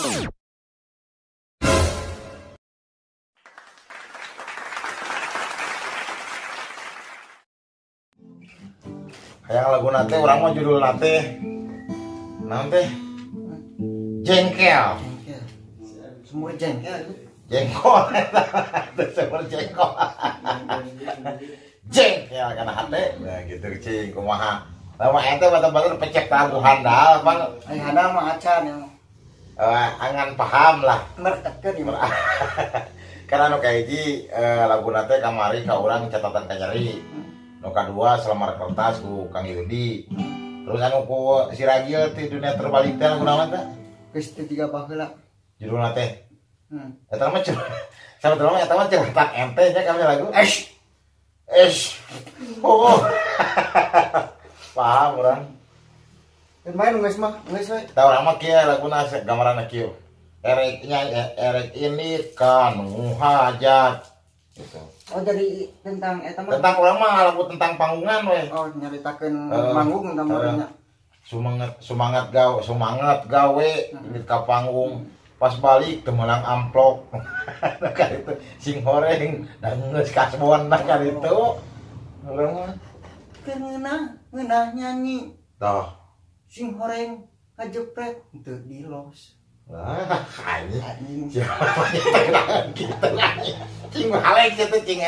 Hayang lagu nate urang mah judul nate naon teh? Jengkel. Jengkel. Sumur jengkel itu. Jengkol eta. Sumur jengkol. Jengkel kana hate. Nah gitu cing kumaha. Lama ente batu-batu pecek lagu handal bang. Ai handal mah acan ya. Angan paham lah. Mertekeun ieu mah. Karena nu kahiji lagu nate kamari ka urang catatan kanyeri. Nu kadua selembar kertas ku Kang Yudi. Terus anu ku si Ragil ti dunia terbalik teh lagu naon teh? Geus teu jiga baheula. Judulna teh. Eta mah sabetulna mah eta mah cerita ente nya kami lagu. Esh. Esh. Oh. Paham urang. Main geus mah, geus we. Tah urang mah kieu laguna gambaranna kieu. Ereknya erek ini kanu hajat gitu. Oh jadi tentang eta mah. Tentang urang mah lagu tentang panggungan we. Oh nyaritakeun manggung tentang meureunnya. Semangat gawe, semangat gawe indit ka panggung. Pas balik teu meunang amplop. Nah ka itu sing horeng da geus kasbon nah ka ditu. Urang mah keur ngeunah nyanyi. Tah. Sing horeng ngajepret teu dilos. Lah, anjing. Siapa yang gitu anjing. Cing balik situ cing.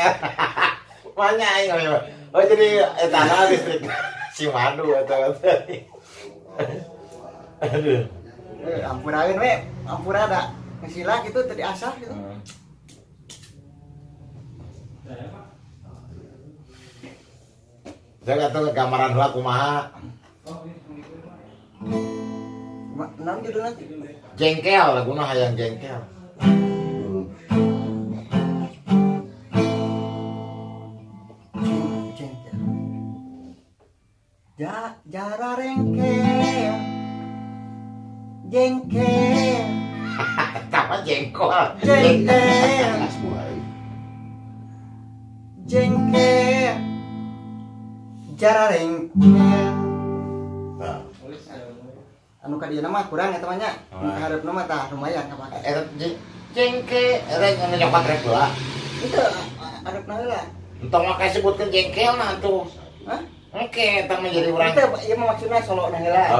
Banyak aing. Oh jadi etana listrik si madu eta. Aduh. Ampuraeun we, ampura da. Ngesila kitu teu diasah gitu. Saya tuh gambaran heula kumaha. Naon judulna? Jengkel, laguna hayang jengkel. Jengkel. Jara rengkel. Jengkel. Tama jengkol. Jengkel. Jengkel. Jara rengkel. Anu ka dieu mah kurang eta mah nya. Hareupna mah tah lumayan kapake. Eta jengke eta anu nyopat rek heula. Itu hareupna heula. Entong mah sebutkeun jengkel nah atuh. Hah? Oke, eta mah jadi urang. Itu ieu mah maksudna solona heula.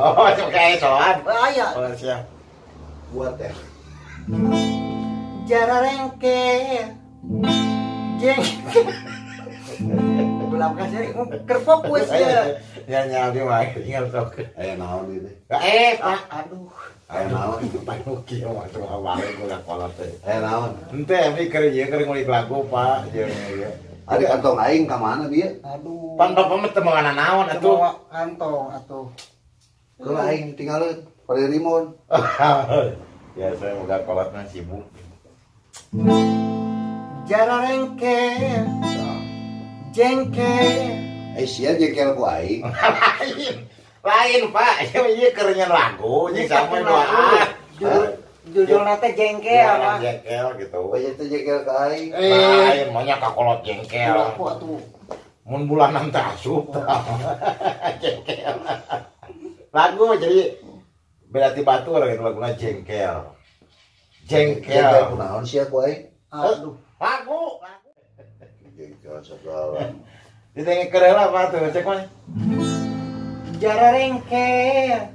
Oh, kayak soloan. Oh, aya. Oh, siap. Buat ya. Jara rengke. Jengke. Ulah kasih keur fokus ya. Ya nya abdi mah tinggal sok. Aya naon ieu teh? Pak, aduh. Aya naon itu Pak Nuki mah tuh balik gua kolot teh. Aya naon? Henteu abdi keur ieu keur ngulik lagu, Pak. Jeung ieu. Ari kantong aing ka mana bieu? Aduh. Pan bapak mah teu meunang naon atuh. Kantong atuh. Keula aing tinggalkeun pada rimon. Ya saya moga kolotna sibuk. Jara rengke. Jengkel. Sia jengkel ku aing. Lain, Pak. Ieu keur nyen lagu jeung sama doa. Judulna teh jengkel, Pak. Jengkel gitu. Oh, ieu teh jengkel ka aing. Lain maunya ka kolot jengkel. Aku atuh. Mun bulanan teh asup. Jengkel. Lagu jadi berarti batur gitu laguna jengkel. Jengkel. Jengkel kunaon sia ku aing? Aduh. Lagu. Jengkel segala. Ditengok heula apa tuh cek mah. Jara rengkel.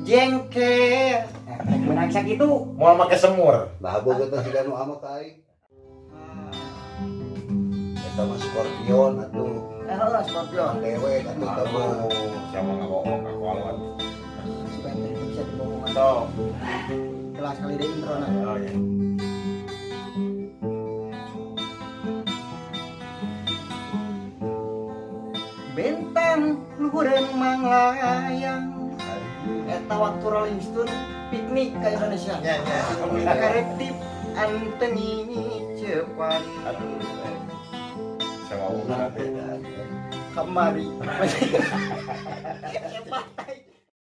Jengkel. Rek meunang sakitu. Moal make semur. Nah, boga teh siga nu ama ka aing. Eta mah Scorpion atuh. Heeh, Scorpion. Dewek atuh tah mah. Siapa ngabohong ka kolot. Supaya bisa dibohongan. Sok. Kelas kali deui intro na. Oh iya. Bentang luhureun manglayang. Eta waktu Rolling Stone piknik ke Indonesia. Nya nya. Karetip Anthony Cepan. Aduh. Sama urang teh. Kamari. Cepat.